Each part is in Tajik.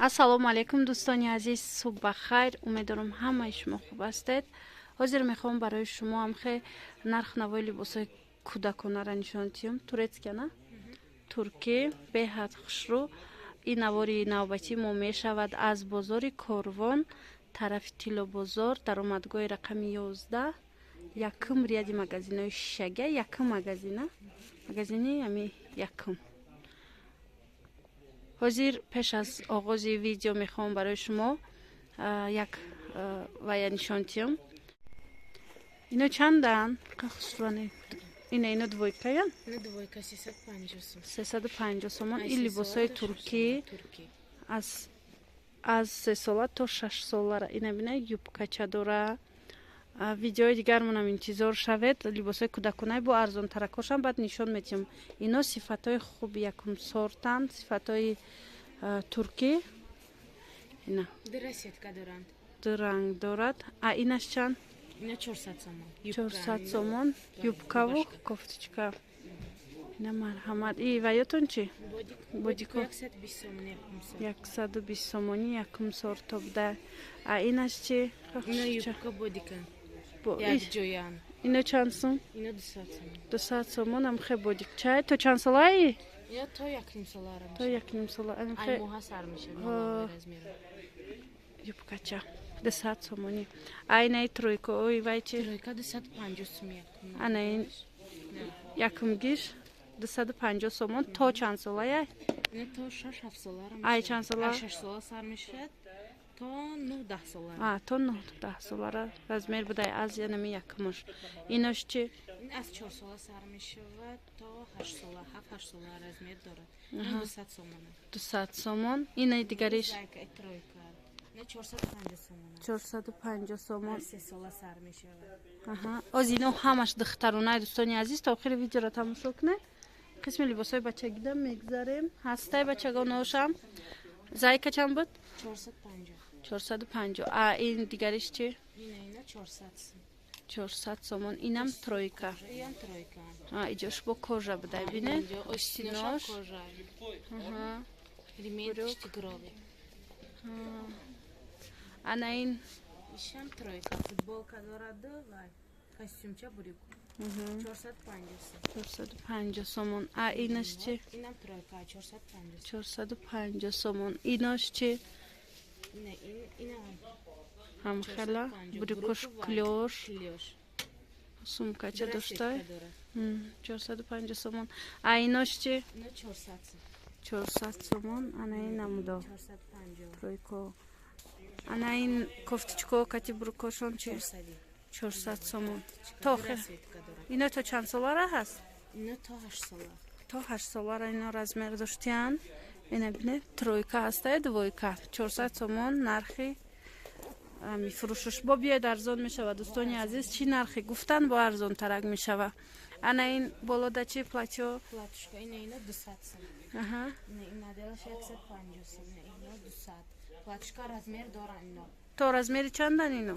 Ассалому алайкум, дӯстони азиз, субҳ ба хайр. Умедворам, ҳамаи шумо хуб ҳастед. Ҳозир мехоҳам барои шумо ҳамхе нарх навои либосҳои кӯдаконаро нишон диҳам. Турецкий ана, туркӣ, беҳад хушрӯ. Ин навори навбатии мо мешавад аз бозори Корвон, тарафи Тиллобозор, даромадгоҳи рақами 11, якум ряди магазинои шишага, якум магазина, магазини ами якум. Ҳозир пеш аз оғози видео мехоҳам барои шумо як вая нишон диҳам. Ино чанданд, хушрӯане? Ина, ино двойкаян? 350 сомон. Ин либосҳои туркӣ аз 3 сола то 6 солара. Ина бина, юбкача дора. Видеои дигармонам интизор шавед. Либосҳои кӯдаконаи бо арзонтаракошам баъд нишон медиҳам. Ино сифатҳои хуби якум сортанд, сифатҳои туркӣ. Ина ду ранг дорад. А инаш чанд? 400 сомон, юбкаву кофточка. Ина, марҳамат. И ваётон чӣ? Бодико 120 сомонӣ, якум сорто буда. А инаш чӣ? Ино чанд сум? 200 сомон. Амхе бодикчай. То чанд солаи? То якнимсола. Юбкача 200 сомонӣ. А инаи тройка ой вай чи? Ана ин якумгиш 250 сомон. То чанд солая? Ай чанд сола? То нӯ даҳ сола. То нӯ даҳ солара размер будай аз янами якумаш. Инош чи? Аз 4 сола сар мешавад то 8 сола, ҳафт ҳашт сола размер дорад. 200 сомона. 200 сомон. Инаи дигариш? Тройка 450 сомон. 450 сомон. 3 сола сар мешавад. Оз ино ҳамаш духтаронай. Дӯстони азиз, то охири видеоро тамошо кунед. Қисми либосҳои бачагида мегзарем. Ҳастай бачагоношам. Зайка чанд буд? 450. 450. А ин дигариш чи? 400 сомон. Инам тройка. Иҷош бо кожа будай, бине, остинош. Ремень тигровый. Ана ин? Ишам тройка, футболка дораду ва костюмча, брюк. 450. 450 сомон. А инаш чи? Инам тройка, 450. 450 сомон. Инош чи? Ҳамхела, брюкош клёш, сумкача доштай, 450 сомон. А инош чи? 400 сомон. Ана ин намудо тройко. Ана ин кофточко кати брюкошон чи? 400 сомон. То ино то чанд солара ҳаст? То 8 солара ино размер доштиянд. Ина бине, тройка ҳастай, двойка 400 сомон нархи мифурӯшаш. Бо биёед, арзон мешавад, дӯстони азиз. Чӣ нархе гуфтан, бо арзонтарак мешава. Ана ин болода чи, платьё? Платьюшка ина, ино 200 сом. Ин моделаш 150 сом, ино 200. Платьюшка размер доран ино. То размери чандан ино?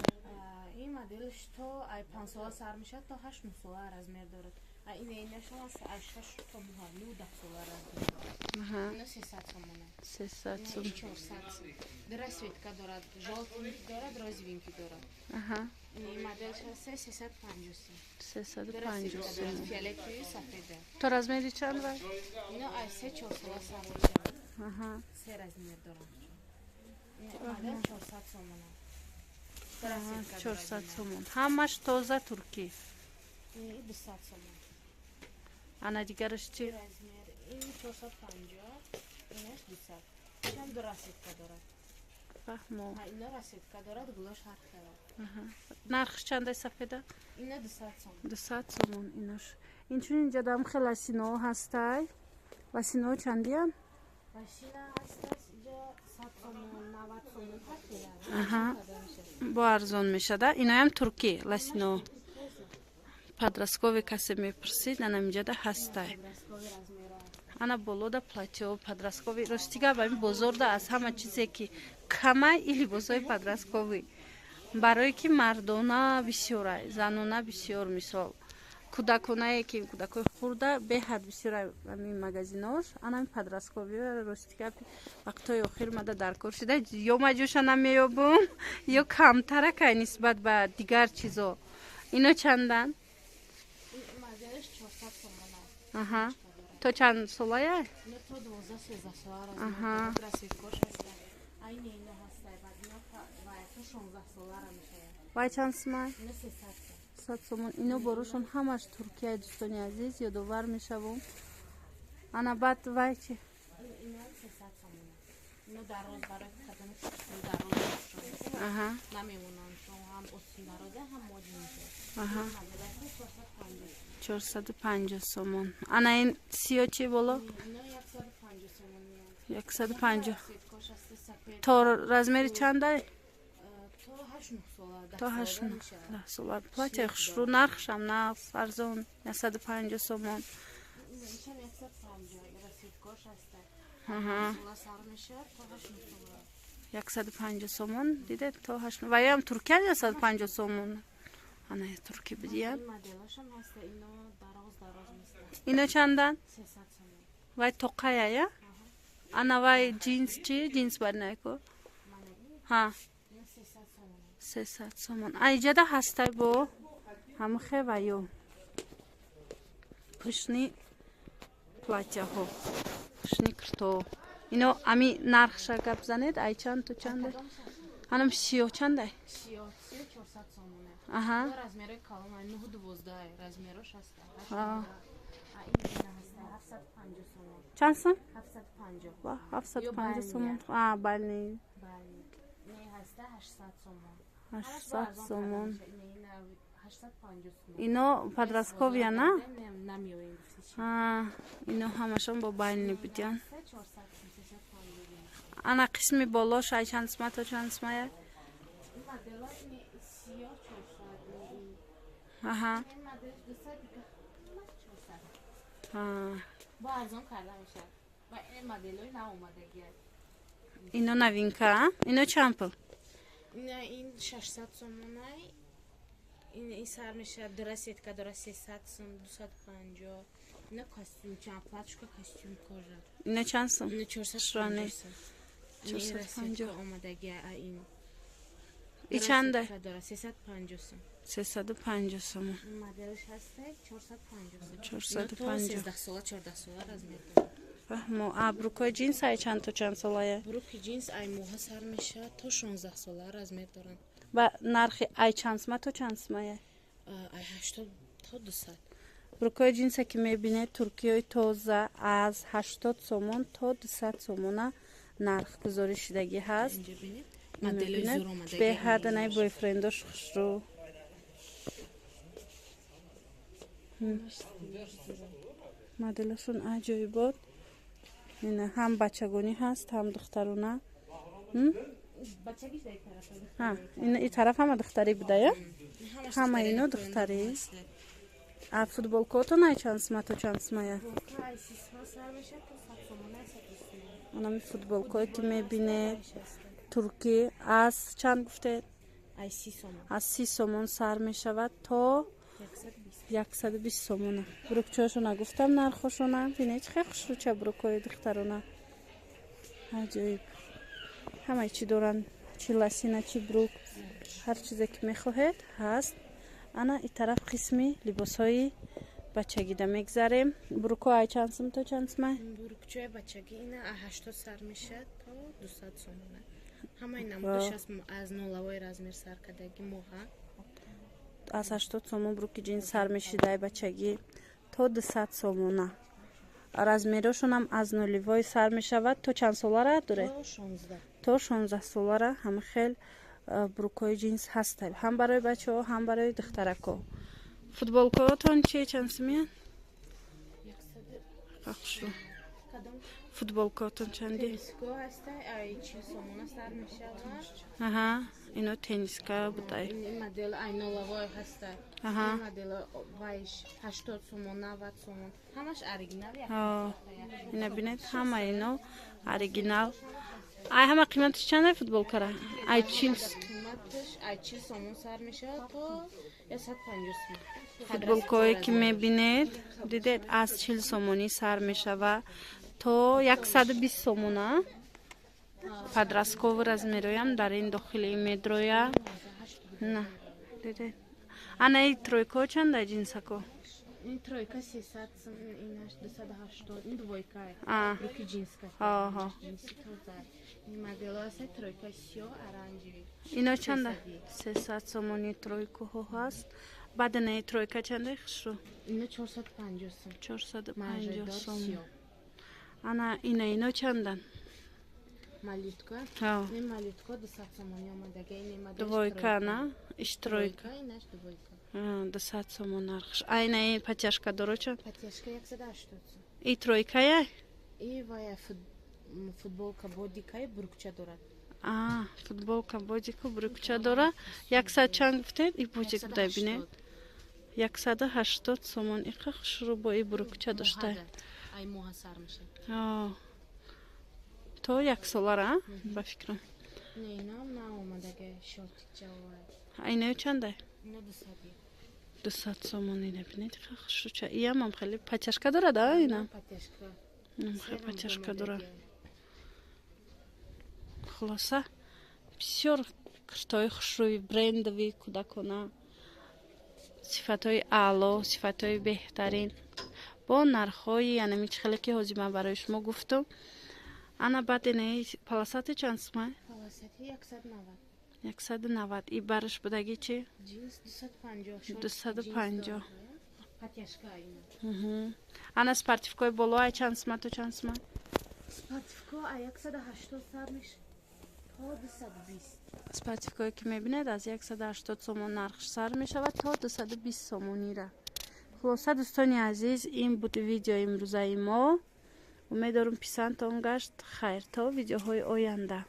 Ин моделаш то ай 5 сола сар мешавад, то ҳашт нӯ сола размер дорад. А ина, инашон аз шаш то нӯ даҳ сола размер дорад. Ино 300 сомона. 300 сом. 400. Ду расцветка дорад, жёлтенький дорад, розовенький дорад. Ин моделш ҳаст 350 сом. 350 сом. Фиолетовый, сафеда. То размери чанд вай? Ино аз се чор сола сар мешавад. Се размер дорад. Ин модел 400 сомона. 400 сомон. Ҳамаш тоза туркӣ. 200 сомон. Ана дигараш чи? Размер ин 450, инаш 200. Ишам ду расцветка дорад. Фаҳмо. Ино расцветка дорад, гулош ҳар хела. Нархш чандай сафеда? Ина 200 сомон. 200 сомон инош. Инчунин инҷадам хел лосиноҳо ҳастай. Лосиноҳо чандиян? Лосина ҳастас иҷа 100 сомон, 90 сомон, ҳар хела. Бо арзон мешада. Иноям туркӣ лосиноҳо. Подростковый касе мепурсид, анам инҷада ҳастай. Ана болода платьё подростковый. Ростига, ба ин бозорда аз ҳама чизе ки камай, и либосҳои подростковый, барое ки мардона бисёрай, занона бисёр. Мисол. Кӯдаконае ки кӯдакои хурда беҳад бисёр ҳамин магазинош. Анами подростковый рости гап, вақтҳои охир мада дар кор шуда, ё маҷоша намеёбум, ё камтаракай нисбат ба дигар чизо. Ино чандан? Аҳа, то чанд солая? То 12-13 сола. Аҳа. Расцветкош ҳаста. Айни ино ҳаста, баъд ино то 16 солара мешавад. Вай чанд сумай? Ино 300 сом. 100 сомон. Ино борошон ҳамаш Туркия, дӯстони азиз, ёдовар мешавум. Ана баъд вай чи? Ино 300 сомона. Ино дароз, барои кадоми дароз. Аҳа. Намемонанд, чун ҳам осун дарозе, ҳам модӣ мешавад. Аҳа, 450 сомон. Ана ин сиё чи боло? Ино 150 сомон. 150. Расцветкош ҳаста, сафед. То размери чандай? То 8-9 сола. То 8-10 сола. Платья хушрӯ, нархшам нағз, арзон, 150 сомон. Ишам 150, расцветкош ҳаста. Аҳа. Сола сар мешавад то 8-9 сола. 150 сомон, дидед, то ҳашт. Ваям Туркия 150 сомон. Ана турки бидиям. Ин моделашам ҳаста, ино дароз дароз места. Ино чандан? 300 сомон. Вай тоқая я? Ана вай ҷинс чи? Ҷинс барнайко? Ҳа. Ино 300 сомон. 300 сомон. Аиҷада ҳастай бо ҳамихе ваё пушни платьяҳо, пушни кирто. Ино ами нархша гап занед, ай чанд то чанда? Анам сиё чандай? Сиё сиё 400 сомона. Аҳа. Ино размерои калон, 9-12 размерош ҳаста. А. А ин ина ҳаста 750 сомон. Чанд сум? 750. Ва, ҳафтсаду Ё панҷоҳ балния. сомон. А, бални. Бале. Не ҳаста 800 сомон. 800 сомон. Ина 850 сомон. Ино подростковый на? Намеоем гуфти чи. А, ино ҳамашон бо бални будян. 400 сом, 350. Ана қисми болош ай чанд сума то чанд сумая? Ин модела ини сиё 400, ин Аҳа. ин моделш 200, дига ҳамаш 400. А. Бо арзон карда мешавад. Ва ин моделҳои наомадагиа. Ино новинка, а? Ино чанд пул? Ина ин 600 сомонай. Ин сар мешавад, дора сетка дора, 300 сом, 250. Ина костюм чанд, платьюшка, костюм кожа. Ино чанд сум? Ина 450 Шуани. сом. Ин 450. расцветка омадагиа, а ин И чанда? расцветка дора, 350 сом. 350 сомон. Ин моделш ҳаста 450 сом. 450. 13 сола, 14 сола размер дорад. Фаҳмо. А брукои ҷинс ай чанд то чанд солая? Бруки ҷинс ай моҳа сар мешавад то 16 сола размер доранд. Ва нархи ай чанд сума то чанд сумая? Ай 80 то 200. Брукои ҷинсе ки мебинед, туркиёи тоза, аз 80 сомон то 200 сомона нархгузорӣ шудагӣ ҳаст. Инҷа бинед, моделои Мебинед? зур омадагӣ. Беҳад анаи бойфрендош хушрӯ. Моделашон аҷоибот. Ина ҳам бачагонӣ ҳаст, ҳам духтарона. Бачагиш дар тараф. Ҳа, ин и тараф ҳама духтарӣ буда, я? Ҳама ино духтарӣ. А футболкаотон ай чанд сума то чанд сумая? Ай 30 сар мешавад то 100 сомона, 120 сомона. Анами футболкое ки мебинед, туркӣ, аз чанд гуфтед? Ай 30 сомон. Аз 30 сомон сар мешавад то 120. 120 сомона. Брукчошона гуфтам, нархошона. Бинед, чӣ хел хушрӯча брукҳои духтарона, аҷоиб. Ҳамаи чӣ доранд, чи лосина, чи брук, ҳар чизе ки мехоҳед, ҳаст. Ана и тараф қисми либосҳои бачагида мегзарем. Брукҳо ай чанд сум то чанд сума? Бурукчои бачагӣ ина а 80 сар мешавад то 200 сомона. Ҳамаи намудаш аст, аз нулевой размер сар кардаги моҳа. Аз 80 сомон бруки ҷинс сар мешидай бачагӣ то 200 сомона. Размерошонам аз нулевой сар мешавад то чанд солара доред? То 16. То 16 солара ҳама хел брукҳои ҷинс ҳастанд, ҳам барои бачаҳо, ҳам барои духтарако. Футболкаотон чи, чанд сумиян? Хушрӯ. Кадом? Футболкаотон чанди? Тенниско ҳаста, ай 40 сомона сар мешавад. Аҳа, ино тенниска будай. Ин модел ай нулевой ҳаста. Аҳа. Ин модел вайш 80 сомон, 90 сомон. Ҳамаш оригинал. Ҳо, ина бинед, ҳама ино оригинал. Ай ҳама қиматаш чандай футболкара? Ай 40? Қиматаш Аз 40 сомон сар мешавад то 150 сом. Футболкое ки мебинед, дидед, аз 40 сомонӣ сар мешава то 120 сомона. Подростковый размероям дар ин дохили медроя. На, дидед, анаи тройко чанда, ҷинсако? Ин тройка 300 сом, инаш 280, ин двойка. Руки джинска. Ҷинси тоза. Ин модело аст, тройка сиё, оранжевый. Ино чанда? 300 сомони тройкоҳо ҳаст. Баъд инаи тройка чанда, хушрӯ? Ино 450 сом. 450 сом. Ана ина, ино чандан? Малютка? Ин малютка 200 сомони омадага, ин моделш. Двойка на, иш тройка. Инаш двойка. 200 сомон нархш. А инаи подтяжка доро чанд? Подтяжка 180 сом. И тройкая? И вая футболка бодикай, брюкча дорад. А, футболка бодику брюкча дора. Яксад чанд гуфтед? И бодик буда, бинед, 180 сомон. Иқа хушрӯ бо и брюкча дошта. Ай моҳа сар мешавад. То як солара, ба фикрам. Не, инам наомадага, шортикча. Инаё чанда? Ино 200. 200 сомон. Ина бинед, иқа хушрӯча. Иямам хеле подтяжка дорад, а ина? Подтяжка. Хеле подтяжка дорад. Хулоса, бисёр куртои хушрӯи брендовый, кӯдакона, сифатҳои аъло, сифатҳои беҳтарин, бо нархҳои янами чӣ хеле ки ҳозир ман барои шумо гуфтам. Ана баъд инаи полосатый чанд сума? Полосатый 190. 190. И бараш будагӣ чи? Ҷинс 250. 250. Подтяжка ина. Ана спортивкои боло ай чанд сума то чанд сума? Спортивко ай 180 сар мешавад то 220. Спортивкое ки мебинед, аз 180 сомон нархш сар мешавад то 220 сомонира. Хулоса, дӯстони азиз, ин буд видеои имрӯзаи мо. Умед дорум, писандтон гашт. Хайр, то видеоҳои оянда.